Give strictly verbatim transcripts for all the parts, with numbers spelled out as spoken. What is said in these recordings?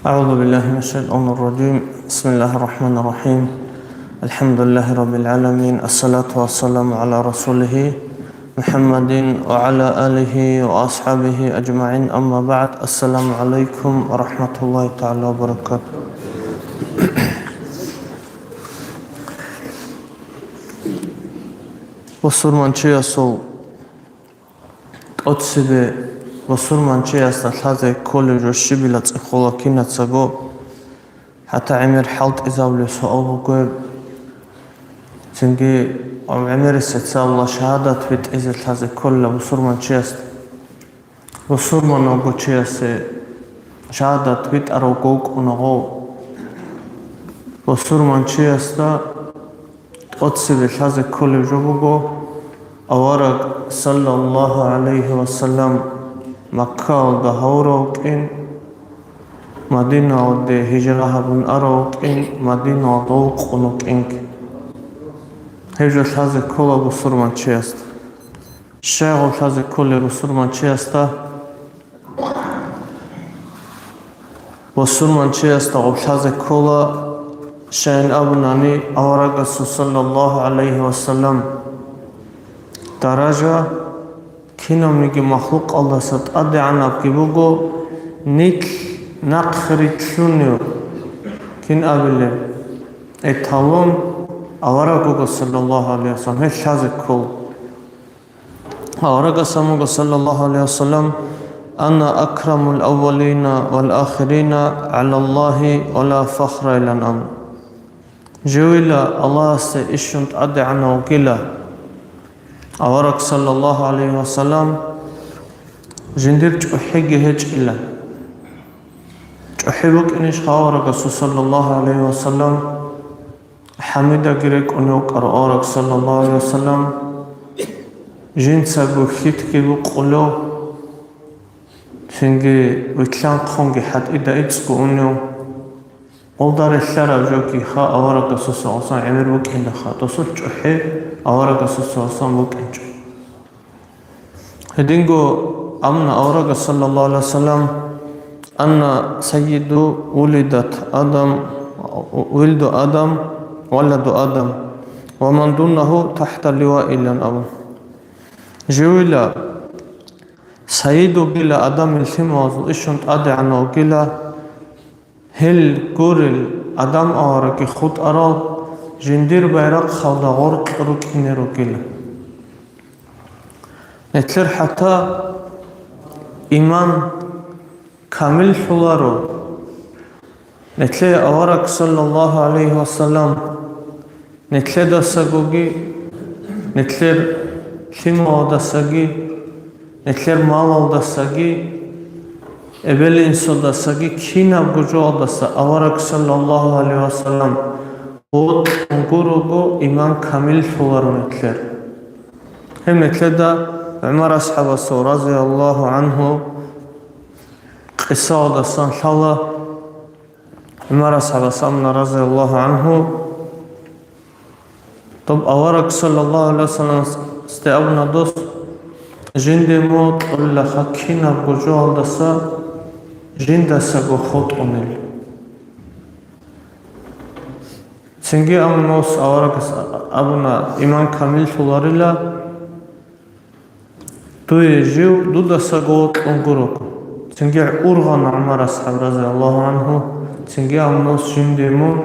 أعوذ بالله من الشيطان الرجيم. بسم الله الرحمن الرحيم. الحمد لله رب العالمين. الصلاة والسلام على رسوله محمد وعلى آله وأصحابه أجمعين. أما بعد. السلام عليكم ورحمة الله تعالى وبركاته. Бусурманчиясул тӀоцебе бусурманчиясда лъазе кколеб жо щибила цӀехола кинацаго, хӀатта гӀемер хӀалтӀизабулеб суал буго гьеб. Цинги гӀемерисеца Аллагь шагьадат битӀизе лъазе кколила бусурманчиясда. Бусурман вуго чиясе шагьадат битӀарав гокӀуна гъов. Бусурманчиясда тӀоцебе лъазе кколеб жо буго, авараг, саллаллагьу гӀалайгьи вассалам, Маккаялда гьавурав вукӀин, Мадинаялде гьижра гьабун арав вукӀин, Мадинаялда вукъун вукӀинги. Гьеб жо лъазе ккола бусурманчиясда. Щай гъоб лъазе кколеб бусурманчиясда? Бусурманчиясда гъоб лъазе ккола, щайин абунани, аварагасул, саллаллагьу гӀалайгьи вассалам, даража кинавниги махлукъалдаса тӀадегӀанабги буго, нилъ нахъе рилълъунев, кин абилеб, эталон авараг вуго, саллаллагьу гӀалайгьи вассалам, гьеб лъазе ккола. Аварагас абун буго, саллаллагьу гӀалайгьи вассалам: «Ана акрамул аввалина вал ахирина гӀалаллагьи ва ла фахра», — илан абун. Живила Аллагьасде ишшун тӀадегӀанав вугила. Авараг, саллаллагьу гӀалайгьи вассалам, жиндир чӀухӀиги гьечӀила. ЧӀухӀи букӀинищ аварагасул, саллаллагьу гӀалайгьи вассалам? ХӀамидаги рекӀунев вукӀарав авараг, саллаллагьу гӀалайгьи вассалам, жинцаго хьитги букъулев, цинги вилълъанхъунги хӀатӀида ицӀго унев, гъолда релълъараб жоги ха аварагасул, саллаллагьу гӀалайгьи вассалам, гӀемер букӀиндалха, досул чӀухӀи аварагасул, саллаллагьу гӀалайгьи вассалам, букӀинчӀо. Гьединго амна аварагас, саллаллагьу гӀалайгьи вассалам: «Ана сайиду вулидат Адам, вилду Адам, валаду Адам, ва ман дунагьу тахта ливаи», — илан абун. Живила сайид вугила, Адамил лъималазул ишшун тӀадегӀанав вугила, гьел гурел, Адам аварагги хутӀарал, жиндир байрахъалда гъоркь рукӀине ругила. Нилъер хӀатта иман камиллъуларо. Нилъее авараг, саллаллагьу гӀалайгьи вассалам, нилъедасагоги, нилъер лъималдасаги, нилъер малалдасаги, эбел-инсудасаги, кинабго жоялдаса авараг, саллаллагьу гӀалайгьи вассалам, вокьун гурого, иман камиллъуларо нилъер. Гьеб нилъеда ГӀумар асхӀабасул, разияллагьу гӀангьу, къисаялдасан лъала. ГӀумар асхӀабас абуна, разияллагьу гӀангьу, доб авараг, саллаллагьу гӀалайгьи вассаламасде абуна дос: «Жинде мун вокьулилаха кинабго жоялдаса жиндасаго хутӀунел». Цинги абуна дос, аварагас абуна: «Иман камиллъуларила дуе жив дудасаго вокьун гурого». Цинги ургъана ГӀумар асхӀаб, разияллагьу гӀангьу, цинги абуна дос: «Жинде мун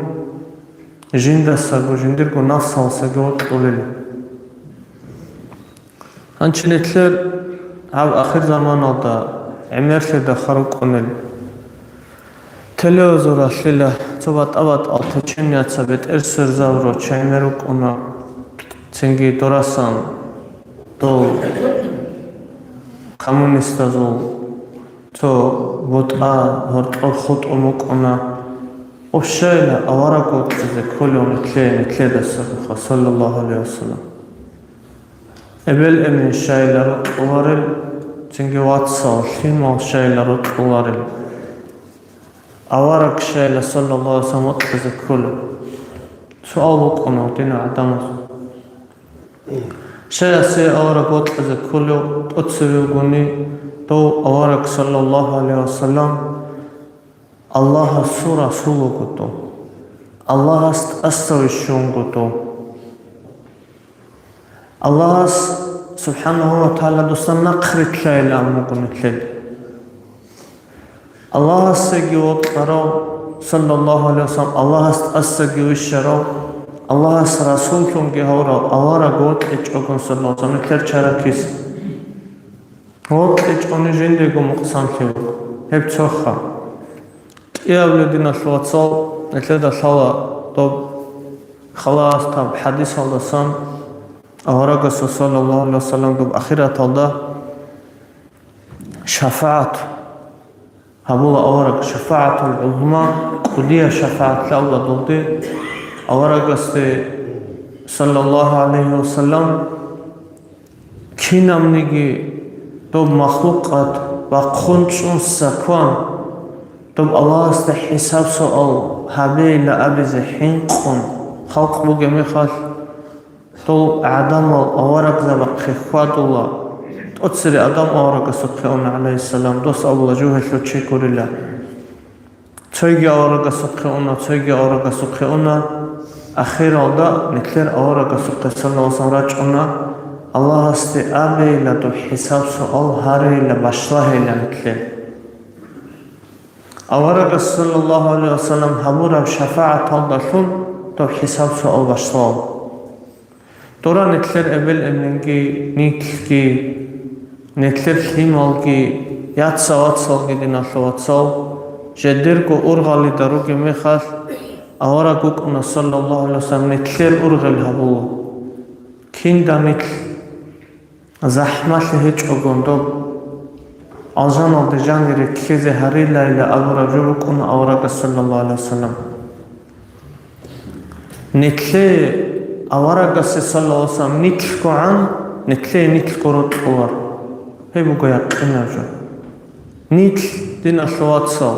жиндасаго, жиндирго нафсалдасаги вокьулел». Гьанже нилъер гьаб ахирзаманалда гӀемерлъида хъарукъунел телевизоралъила цо батӀа-батӀал теченица бетӀер сверзабурал чи гӀемер рукӀуна, цинги дорасан дол коммунистазул цо бутӀа гьоркьор хутӀун букӀуна. Ушайила авараг вокьизе кколев нилъе, нилъедасаго, саллаллагьу гӀалайгьи вассалам. Эбел-эмен щайила рокьуларел, цинги вацал, лъимал щайила рокьуларел, авараг щайила, саллаллагьу гӀалайгьи вассалам, вокьизе кколев? Суал букӀуна динал гӀадамазул. Щай гьесие авараг вокьизе кколев тӀоцеве вугони, дов авараг, саллаллагьу гӀалайгьи вассалам, Аллагьасул Расул вуго дов. Аллагьас тӀаса вищун вуго дов. Аллагьас, субхӀанагьу ва тагӀала, досда нахърилълъайилан буго нилъеда. Аллагьасеги вокьарав, саллаллагьу гӀалайгьи ва саллам, Аллагьас тӀасаги вищарав, Аллагьас Расуллъунги гьавурав авараг вокьичӀогун, саллаллагьу гӀалайгьи ва саллам, нилъер чаракис. ВокьичӀони жиндего мукъсанлъи вуго. Гьеб цоха. КӀиабилеб, диналъул вацал, нилъеда лъала доб халаасдаб хӀадисалдасан, аварагасул, саллаллагьу гӀалайгьи ва саллам, доб ахираталда шафагӀат гьабула авараг, шафагӀатул гӀузма, кӀудияб шафагӀат лъала дулде аварагасде, саллаллагьу гӀалайгьи ва саллам, кинабниги доб махлукъат бахъун чӀун саккван, доб Аллагьасда хӀисаб-суал гьабейилан абизе хӀинкъун халкъ бугеб мехалъ, дол гӀадамал аварагзабахъе хьвадула, тӀоцере Адам аварагасухъе уна, гӀалайгьиссалам, дос абула жугьелъул чи гурила. Цойги аварагасухъе уна, цойги аварагасухъе уна. Ахиралда нилъер аварагасухъе, саллаллагьу гӀалайгьи ва саллам, рачӀуна, Аллагьасде абейилан доб хӀисаб-суал гьарейилан, башлагьейилан нилъер. Аварагас, саллаллагьу гӀалайгьи ва саллам, гьабураб шафагӀаталдалъун доб хӀисаб-суал башлагьула. Дора нилъер эбел-эменги, нилъги, нилъер лъималги, яца-вацалги, диналъул вацал, жидерго ургъалида ругеб мехалъ, авараг вукӀуна, саллаллагьу гӀалайгьи ва саллам, нилъер ургъел гьабула. Кинда нилъ захӀмалъи гьечӀогун доб алжаналде жанире ккезе гьарилайилан абураб жо букӀуна аварагас, саллаллагьу гӀалайгьи ва саллам. Нилъее аварагасе, саллаллагьу гӀалайгьи ва саллам, нилъгогӀан, нилъее нилъго рокьулар. Гьеб буго якъинаб жо. Нилъ, диналъул вацал,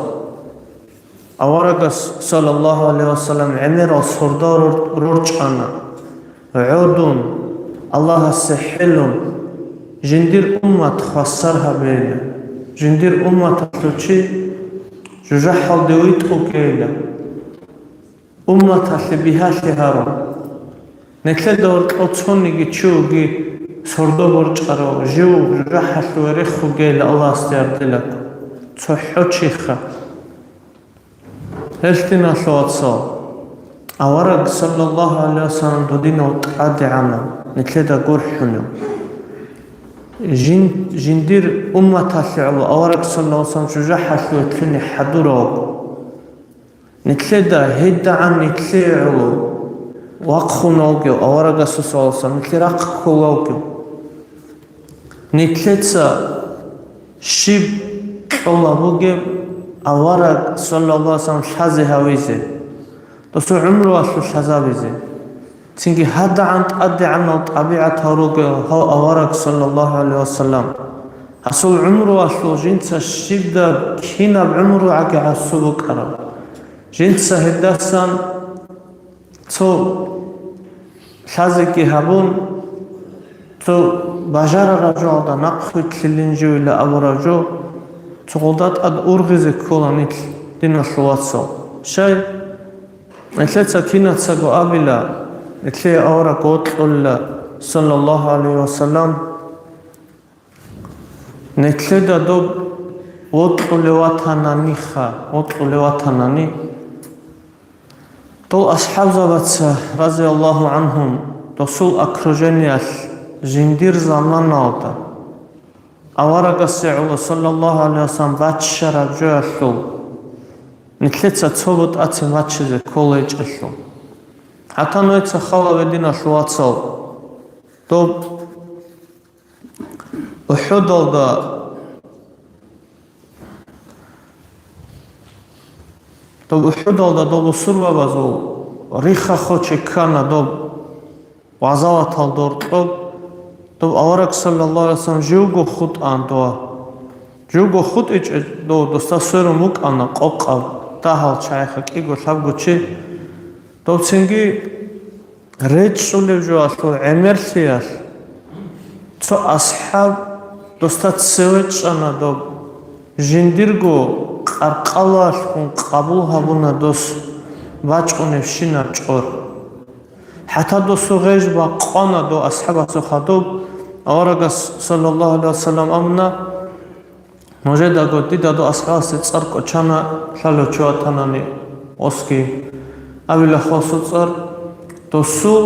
аварагас, саллаллагьу гӀалайгьи ва саллам, гӀемерал сордо рор-, рорчӀана, гӀодун, Аллагьасе хӀелун, жиндир уммат хвасар гьабейилан, жиндир умматалъул чи жужахӀалде витӀун ккейилан. Умматалъе бигьалъи гьарун. Нилъеда гьоркьов цониги чи вугев сордо борчӀарав, жив жужахӀалъуве рехун ккейилан Аллагьасде гьардилан. ЦохӀо чиха. Гьелъ, диналъул вацал, авараг, саллаллагьу гӀалайгьи ва саллам, додинав ТӀадегӀанав, нилъеда гурхӀунев. Жин-, жиндир умматалъе гӀоло авараг, саллаллагьу гӀалайгьи ва саллам, жужахӀалъуве лъугьине хӀадуравго. Нилъеда гьедигӀан нилъее гӀоло вахъун вугев аварагасул, саллаллагьу гӀалайгьи ва саллам, нилъее рахъ ккола вугев. Нилъеца щиб кьола бугеб авараг, саллаллагьу гӀалайгьи ва саллам, лъазе гьавизе, досул гӀумруялъул лъазабизе. Цинги гьадигӀан тӀадегӀанал тӀабигӀатал ругел гьав авараг, саллаллагьу гӀалайгьи ва саллам. Гьасул гӀумруялъул жинца щибаб кинаб гӀумругӀаги гӀасу букӀараб. Жинца гьелдасан цо лъазеги гьабун, цо бажарараб жоялда нахъвилълъилин живила абураб жо, цо гъолда тӀад ургъизе ккола нилъ, диналъул вацал. Щай? Нилъеца кинацаго абила, нилъее авараг вокьула, саллаллагьу гӀалайгьи ва саллам. Нилъеда доб вокьулев ватананиха, вокьулев ватанани. Дол асхӀабзабаца, разияллагьу гӀангьум, досул окружениялъ жиндир заманалда аварагасе гӀоло, саллаллагьу гӀалайгьи ва саллам, баччараб жоялъул нилъеца цо бутӀацин баччизе кколайчӀелъул. ГьатӀа нужеца хал гьабе, диналъул вацал, доб УхӀудалда, доб УхӀудалда доб бусурбабазул рихха-хоче ккана доб гъазаватал доркьоб, доб авараг, саллаллагьу гӀалайгьи ва саллам, живго хутӀана дова. Живго хутӀичӀеб дов досда сверун вукӀана къокъаб дагьал чагӀиха кӀиго-лъабго чи. Дов цинги речӀчӀулеб жоялъул гӀемерлъиялъ цо асхӀаб досда цеве чӀана доб, жиндирго къаркъалалъухъун къабул гьабуна дос бачӀунебщинаб чӀор. ХӀатта досул гъеж бакъана дов асхӀабасухъа доб, аварагас, саллаллагьу гӀалайгьи вассалам, амна, нужедаго дида дов асхӀабасе цӀар кӀочана, лъалев чи ватанани осги, абила хосу цӀар, досул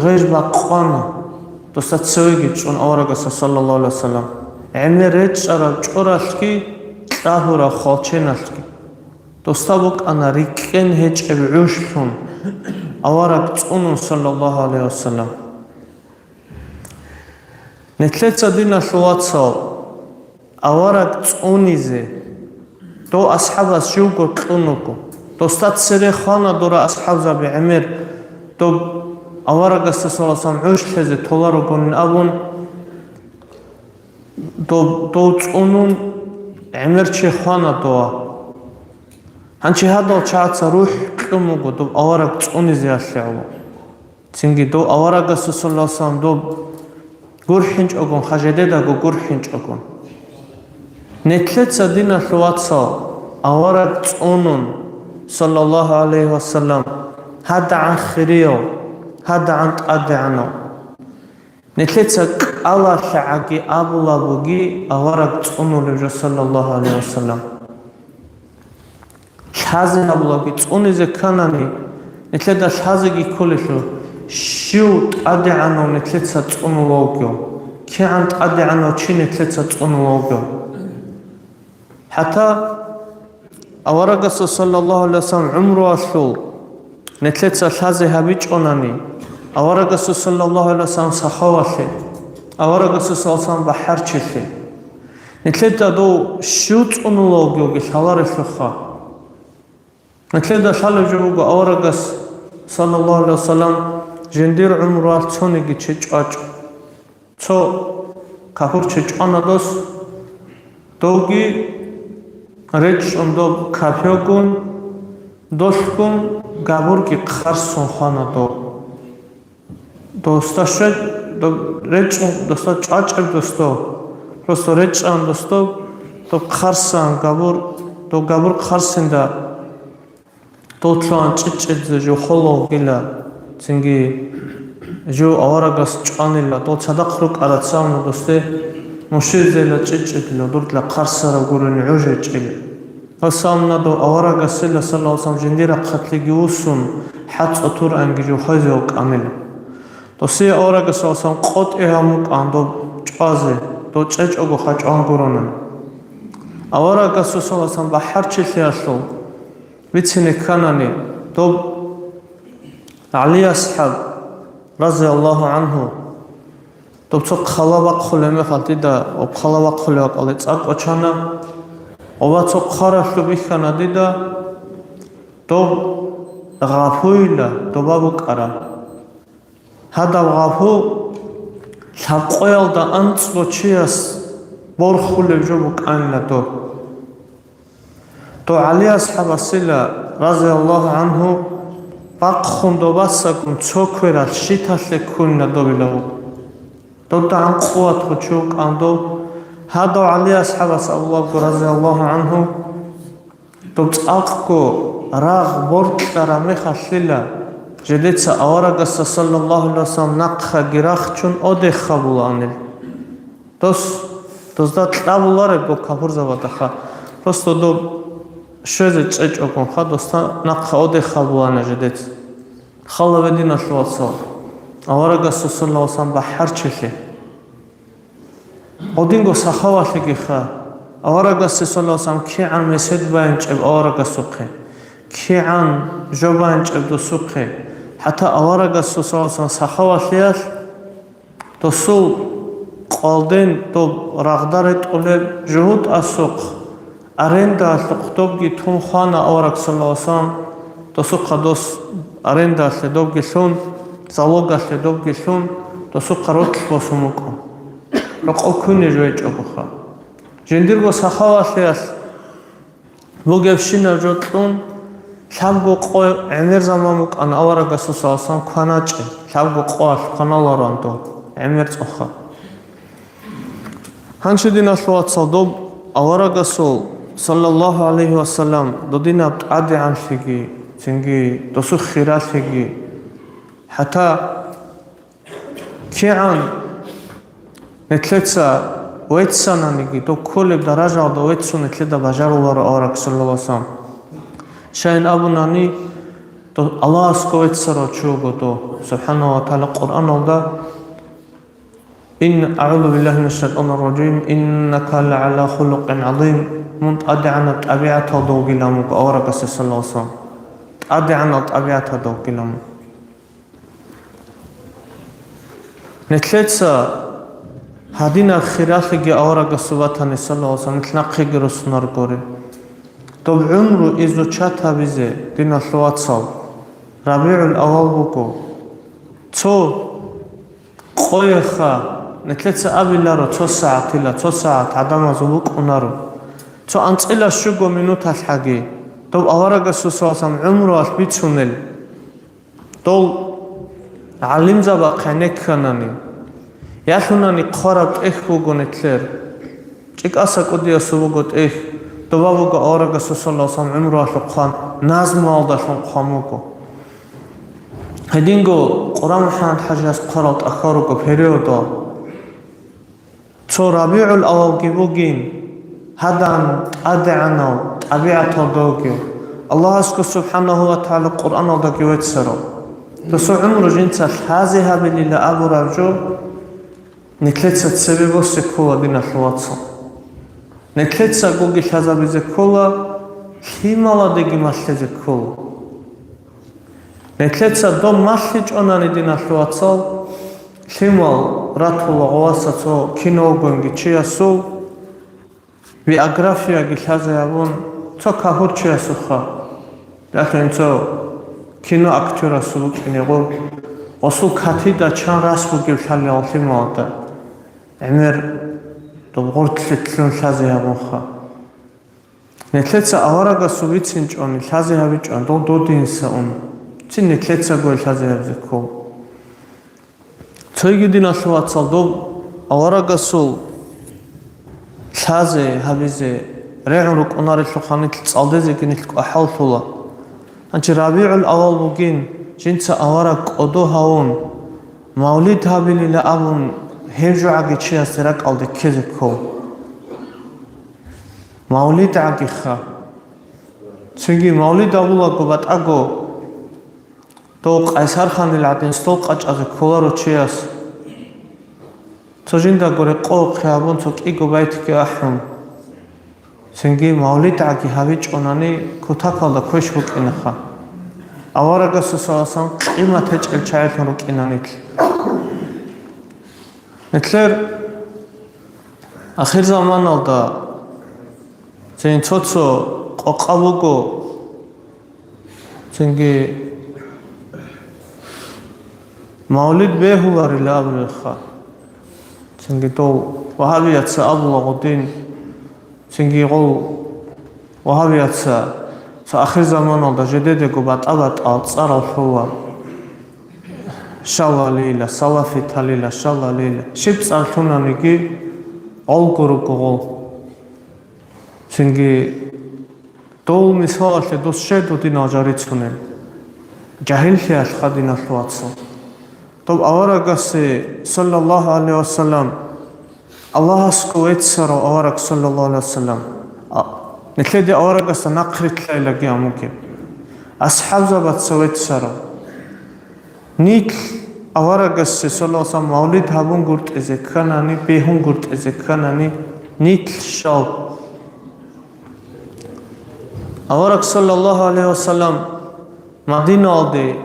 гъеж бакъана, доса цевеги чӀун аварагаса, саллаллагьу гӀалайгьи вассалам, гӀемер речӀчӀараб чӀоралъги кьагьураб хвалченалъги. Досда букӀана рикӀкӀен гьечӀеб гӀужлъун, авараг цӀунун, саллаллагьу гӀалайгьи вассалам. Нилъеца, диналъул вацал, авараг цӀунизе дов асхӀабас живго кьун вуго. Досда цере хвана дора асхӀабзаби гӀемер, доб аварагасда, саллаллагьу гӀалайгьи вассалам, гӀужлъезе толарогонин абун, доб, дов цӀунун гӀемер чи хвана дова. Гьанчи гьадал чагӀаца рухӀ кьун буго доб авараг цӀунизеялъе гӀоло. Цинги дов аварагасда, саллаллагьу гӀалайгьи вассалам, доб гурхӀинчӀогон, ха жедедаго гурхӀинчӀогон. Нилъеца, диналъул вацал, авараг цӀунун, саллаллагьу гӀалайгьи вассалам, гьадагӀан хирияв, гьадагӀан тӀадегӀанав. Нилъеца кӀалалъагӀаги абулабуги авараг цӀунулев жо, саллаллагьу гӀалайгьи вассалам. Лъазе гьабулаги цӀунизе кканани, нилъеда лъазеги кколелъул, щив тӀадегӀанав нилъеца цӀунула вугев, кигӀан тӀадегӀанав чи нилъеца цӀунула вугев. ХӀатта аварагасда, саллаллагьу гӀалайгьи вассалам, гӀумруялъул нилъеца лъазе гьабичӀонани, аварагасда, саллаллагьу гӀалайгьи вассалам, сахавалъе, аварагасда, саллаллагьу гӀалайгьи вассалам, бахӀарчилъе, нилъеда дов щив цӀунула вугевги лъаларелъулха. Нилъеда лъалеб жо буго, аварагас, саллаллагьу гӀалайгьи вассалам, жиндир гӀумруялъ цониги чи чӀвачӀо. Цо капурчи чӀвана дос, довги речӀчӀун доб капёгун, долъгун габурги хъарсун хвана доб. Досда щвед-, доб речӀчӀун, досда чӀвачӀеб досдо, просто речӀчӀан досдо, доб хъарсан габур, доб габур хъарсинда. Дов лъугьан чӀичӀчӀидзе жо холо вугила, цинги жо аварагас чӀванила, дов цадахъ рукӀарацан досде муширзейила чӀичӀчӀидила, дурдла хъарсарав гурин гӀужечӀила. Гьасамна дов аварагасила, саллаллагьу гӀалайгьи вассалам, жиндир рахъалъеги вуссун, хӀацӀцӀо туранги жо хвезе вукӀанила. Досие аварагас, саллаллагьу гӀалайгьи вассалам, къотӀи гьамукӀан дов чӀвазе, дов чӀечӀого хъачӀван гуронан. Аварагасул, саллаллагьу гӀалайгьи вассалам, бахӀарчилъиялъул бицине кканани, доб ГӀали асхӀаб, разияллагьу гӀангьу, доб цо хъала бахъулеб мехалъ дида ва хъала бахъулеб бакӀалде цӀар кӀочана, ва цо хъаралъуб бихьана дида, доб гъапуйила доба букӀараб. Гьадаб гъапу лъабкъоялда анцӀго чияс борхулеб жо букӀанила доб. Дов ГӀали асхӀабасила, разияллагьу гӀангьу, бахъун добасагун цо квералъ щиталъе ккунила добила вуго. Додагьан къуват гьучи вукӀан дов, гьадав ГӀали асхӀабас абулабго, разияллагьу гӀангьу, доб цӀакъго рагъ боркьараб мехалъила, жедеца аварагасда, саллаллагьу гӀалайгьи вассалам, нахъаги рахчун одеха буланил. Дос, дозда кьабулареб доб капурзабадаха. Просто доб щвезе чӀечӀогонха, досда нахъа одеха булана жедец. Хала гьединалъул вацал. Аварагасул, саллаллагьу гӀалайгьи вассалам, бахӀарчилъи. Гьединго сахавалъигиха. Аварагасде, саллаллагьу гӀалайгьи вассалам, кигӀан месед байинчӀеб аварагасухъе. КигӀан жо байинчӀеб досухъе. ХӀатта аварагасул, саллаллагьу гӀалайгьи вассалам, сахавалъиялъ Досул къвалден доб рагъда ретӀулеб жугьутӀасухъ, арендалъухъ добги тун хвана авараг, саллаллагьу гӀалайгьи вассалам, досухъа дос арендалъе добги лъун, залогалъе добги лъун, досухъа рокьи босун букӀун. Рокъов ккуне жо гьечӀогоха. Жиндирго сахавалъиялъ бугебщинаб жо кьун, лъабго къо гӀемер заман букӀана аварагасул, саллаллагьу гӀалайгьи вассалам, кваначӀеб, лъабго къоялъ кваналароан доб гӀемер цӀоха. Гьанже, диналъул вацал, доб аварагасул Саллаллагьу гӀалайгьи ва саллам, додинаб тӀадегӀанлъиги, цинги досул хиралъиги, хӀатта кигӀан нилъеца веццананиги, дов кколеб даражалда веццун нилъеда бажаруларо авараг саллаллагьу гӀалайгьи ва саллам. Щайин абунани, дов Аллагьасго веццарав чи вуго дов, субхӀанагьу ва тагӀала Къуръаналда, Ин, агӀузу биллагьи минаш шайтанир ражим, иннака лагӀала хулукъин гӀазим, мун тӀадегӀанаб тӀабигӀаталда вугилан вуго аварагасда саллаллагьу гӀалайгьи ва саллам. ТӀадегӀанал тӀабигӀаталда вугилан вуго. Нилъеца гьадинаб хиралъиги аварагасул батани саллаллагьу гӀалайгьи ва саллам, нилъ нахъеги руссунаргури. Доб гӀумру изучат гьабизе, диналъул вацал, РабигӀул авал буго. Цо къояха, нилъеца абиларо, цо сагӀатила, цо сагӀат гӀадамазул букӀунаро. Цо анцӀила щуго минуталъхӀаги, доб аварагасул саллаллагьу гӀалайгьи ва саллам гӀумруялъ бицунел, дол гӀалимзабахъ гӀенекканани, ялъунани хъвараб тӀехь буго нилъер. ЧӀикӀаса кӀудиясул буго тӀехь, доба буго аварагасул саллаллагьу гӀалайгьи ва саллам гӀумруялъухъан назмуялдалъун хъван буго. Гьединго Къуран МухӀаммад ХӀажияс хъварал тӀахьал руго периодал. Цо РабигӀул авалги бугин, гьадан тӀадегӀанав тӀабигӀаталда вугев, Аллагьасго субхӀанагьу ва тагӀала Къуръаналдаги веццарав. Досул гӀумру жинца лъазе гьабилила абураб жо, Нилъеца цебе босе ккола, диналъул вацал. Нилъецагоги лъазабизе ккола, лъималадеги малъизе ккола. Нилъеца доб малъичӀонани, диналъул вацал, лъимал ратула гъоваса цо кино вугониги чиясул, биографияги лъазе гьабун, цо кагьурчиясухъа, рахин цо киноактёрасул букӀине гъоб, гъосул катида чан рас бугеб лъалел лъималда, гӀемер доб гъортлъи лъун лъазе гьабунха. Нилъеца аварагасул бицинчӀони лъазе гьабичӀони, дол додинса ун, цин нилъецаго лъазе гьабизе ккол. Цойги, диналъул вацал, доб аварагасул лъазе гьабизе регӀун рукӀунарелъухъа нилъ цӀалдезеги нилъ кӀвахӀаллъула. Гьанчи РабигӀул авал бугин, жинца авараг кӀодо гьавун, мавлид гьабилила абун, гьеб жогӀаги чиясде ракӀалде ккезе ккол. МавлидгӀагиха. Цинги мавлид абулаго батӀаго, дов Къайсарханил гӀадин стол къачӀазе кколаро чияс. Цо жиндаго рекъо-рохъи гьабун, цо кӀиго байтги ахӀун. Цинги мавлидгӀаги гьабичӀонани, кутакалда квеш букӀинаха. Аварагасул саласан къимат гьечӀел чагӀилъун рукӀина нилъ. Нилъер ахирзаманалда цин цо-цо къокъа буго, цинги мавлид бегьуларила абулеха. Цинги дов вагьабияца абула гъудин, цинги гъол вагьабияца цо ахирзаманалда жидедего батӀа-батӀал цӀарал лъула. Шалалила, салафиталила, шалалила. Щиб цӀар лъунаниги, гъолго руго гъол. Цинги дов мисалалъе дос щай додинал жал рицунел? Жагьиллъиялъха, диналъул вацал. Доб аварагасе, саллаллагьу гӀалайгьи вассалам, Аллагьасго веццарав авараг, саллаллагьу гӀалайгьи вассалам, а, нилъеде аварагасда нахърилълъайлаги амуге. АсхӀабзабаца веццарав. Нилъ аварагасде, саллаллагьу гӀалайгьи вассалам, мавлид гьабун гуртӀизе кканани, бегьун гуртӀизе кканани, нилъ щал. Авараг, саллаллагьу гӀалайгьи вассалам, Мадинаялде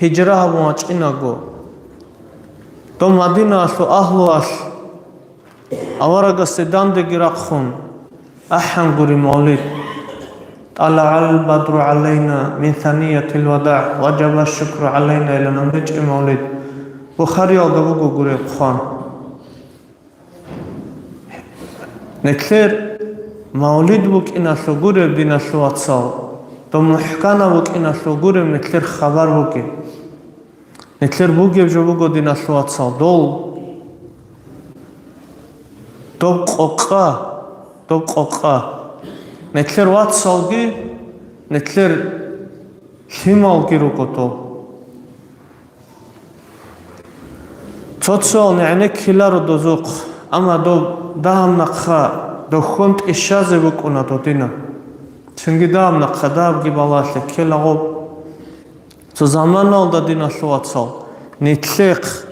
гьижра гьабун вачӀинаго, дов Мадинаялъул агьлуялъ аварагасде дандеги рахъун ахӀан гури мавлид. «ТӀалагӀал бадру гӀалайна мин саниятил вадагӀ, ваджаба шукру гӀалайна», — илан гьанбечӀеб мавлид. Бухариялда буго гуреб хъван. Нилъер мавлид букӀиналъул гуреб, диналъул вацал, доб мухӀканаб букӀиналъул гуреб нилъер хабар бугеб. Нилъер бугеб жо буго, диналъул вацал, дол, доб къокъа, доб къокъа. Нилъер вацалги, нилъер лъималги руго дол. Цо-цоял нигӀнеккиларо дозухъ, амма доб дагьаб нахъа дохьон тӀищазе букӀуна додина. Цинги дагьаб нахъа дагьабги балагье ккела гъоб. Цо заманалда, диналъул вацал, нилъехъ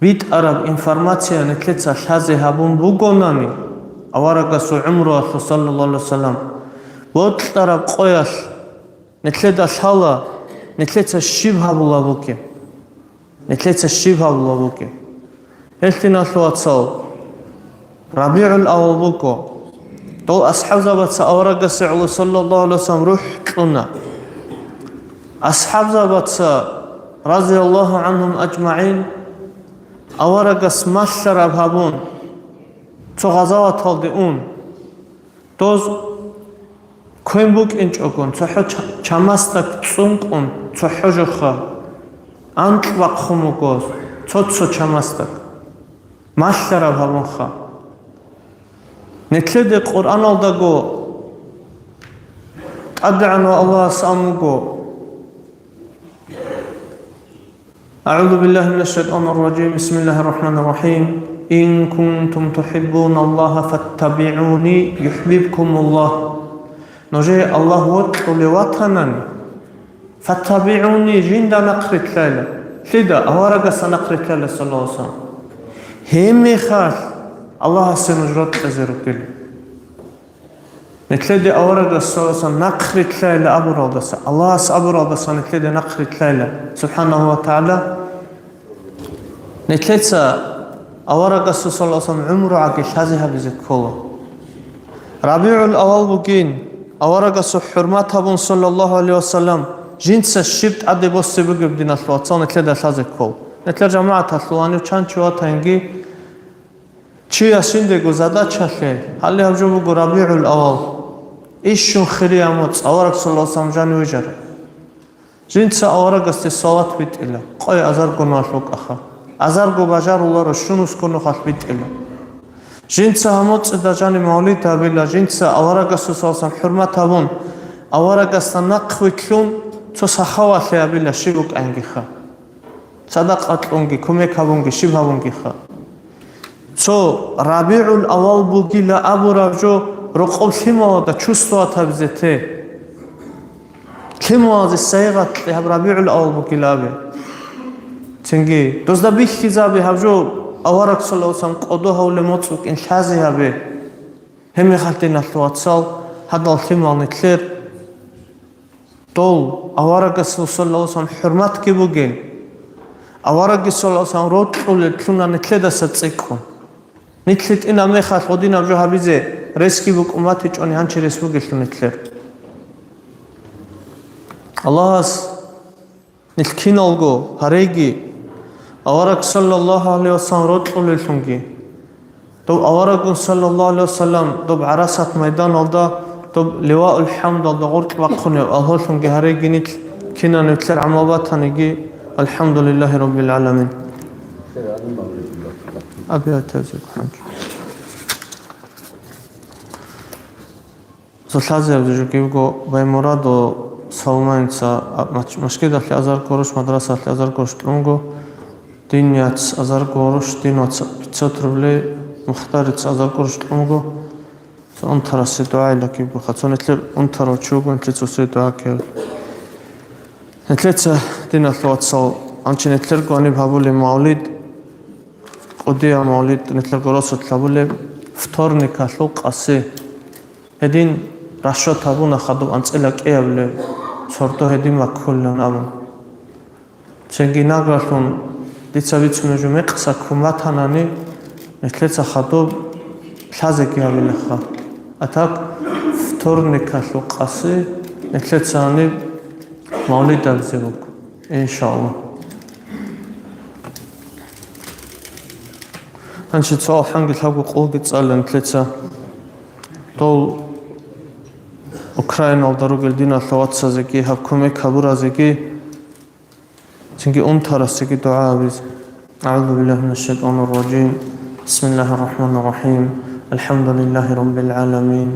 битӀараб информация нилъеца лъазе гьабун бугонани, аварагасул гӀумруялъул, саллаллагьу гӀалайгьи вассалам, бокьараб къоялъ нилъеда лъала, нилъеца щиб гьабула бугеб? Нилъеца щиб гьабула бугеб? Гьелъ, диналъул вацал, РабигӀул-аввал буго. Дол асхӀабзабаца аварагасе гӀоло, саллаллагьу гӀалайгьи вассалам, рухӀ кьуна. АсхӀабзабаца, разияллагьу гӀангьум ажмагӀин, аварагас малъараб гьабун, цо гъазаваталде ун, доз квен букӀинчӀогон, цохӀо ча-, чамасдак цӀункӀун, цохӀо жоха анкь бахъун буго, цо-цо чамасдак малъараб гьабунха. Нилъеде Къуръаналдаго ТӀадегӀанав Аллагьас ан буго: أعوذ بالله من الشيطان الرجيم. بسم الله الرحمن الرحيم. إن كنتم تحبون الله فاتبعوني يحببكم الله. Нужее Аллагь вокьулев ватанани, фаттабигӀуни, жинда нахърилълъайла. Лъида? Аварагасда нахърилълъайла, саллаллагьу гӀалайгьи вассалам. Гьебмехалъ Аллагьасе нуж рокьизе ругила. Нилъеде аварагас, саллаллагьу гӀалайгьи вассалам, нахърилълъайла абуралдаса, Аллагьас абуралдаса нилъеде нахърилълъайла, субхӀанагьу ва тагӀала. Нилъеца аварагасул, саллаллагьу гӀалайгьи вассалам, гӀумругӀаги лъазе гьабизе ккола. РабигӀул-аввал бугин, аварагасул хӀурмат гьабун, саллаллагьу гӀалайгьи вассалам, жинца щиб тӀаде босе бугеб, диналъул вацал, нилъеда лъазе ккол. Нилъер жамагӀаталъул гьанив чан чи ватанги, чияс жиндего задачалъе, гьале гьаб жо буго РабигӀул-аввал, ишщун хирияб моцӀ, авараг, саллаллагьу гӀалайгьи вассалам, жанив вижараб. Жинца аварагасде салават битӀила, къой азарго нухалъ вукӀаха. Азарго бажаруларо, щунусго нухалъ битӀила. Жинца гьаб моцӀида жаниб мавлид гьабила, жинца аварагасул, саллаллагьу гӀалайгьи вассалам, хӀурмат гьабун, аварагасда нахъвилълъун, цо сахавалъи гьабила, щиб букӀангиха. Садакъа кьунги, кумек гьабунги, щиб гьабунгиха. Цо РабигӀул-аввал бугила абураб жо рокъоб лъималазда чувствовать гьабизе те. Лъималазе сайгъат кье гьаб РабигӀул-аввал бугила абе. Цинги дозда бихьизабе гьаб жо авараг, саллаллагьу гӀалайгьи вассалам, кӀодо гьавулеб моцӀ букӀин лъазе гьабе. Гьебмехалъ, диналъул вацал, гьадал лъимал нилъер дол аварагасул, саллаллагьу гӀалайгьи вассалам, хӀурматги бугин, аварагги, саллаллагьу гӀалайгьи вассалам, рокьулел лъуна нилъедаса цӀикӀкӀун. Нилъ гьитӀинаб мехалъ гъодинаб жо гьабизе ресги букӀун батичӀони, гьанже рес бугелъул нилъер. Аллагьас нилъ киналго гьареги, авараг, саллаллагьу гӀалайгьи вассалам, рокьулеллъунги. Доб авараггун, саллаллагьу гӀалайгьи вассалам, доб ГӀарасат майданалда доб Ливаул-хӀамдалда гъоркь бахъунеб алхьолъунги гьареги нилъ, кинаб нилъер гӀамал батаниги, алхӀамдулиллагьи раббил гӀаламин. Аби атазе хъанч. Цо лъазеаб жо буго, Баймурадов Салманица, а, мас-, масгидалъе азар гурош, мадрасалъе азар гурош кьунго, дин яц азар гурош, дин вац пятьсот рублей, мухтарица азар гурош кьунго, цо унтарасе дугӀайила кибго, хацо нилъер унтарав чи вугони, нилъеца цосе дугӀа ккезе. Нилъеца, диналъул вацал, гьанже нилъерго гьаниб гьабулеб мавлид, кӀудияб мавлид нилъерго росулъ гьабулеб, вторникалъул къаси. Гьедин расчет гьабуна хадуб анцӀила кӀиабилеб сордо гьедин ваккулилан абун. Цинги нагагьлъун дица бицунеб жо мекъса ккун батанани, нилъеца хадуб лъазеги гьабилаха. А так, вторникалъул къаси нилъеца гьаниб мавлид гьабизе буго, иншааллагь. Гьанже цо алхӀамги лъабго къулги цӀалила нилъеца. Дол Украиналда ругел диналъул вацазеги, гьаб кумек гьабуразеги, цинги унтарасеги дугӀа гьабизе. أعوذ بالله من الشيطان الرجيم. بسم الله الرحمن الرحيم. الحمد لله رب العالمين.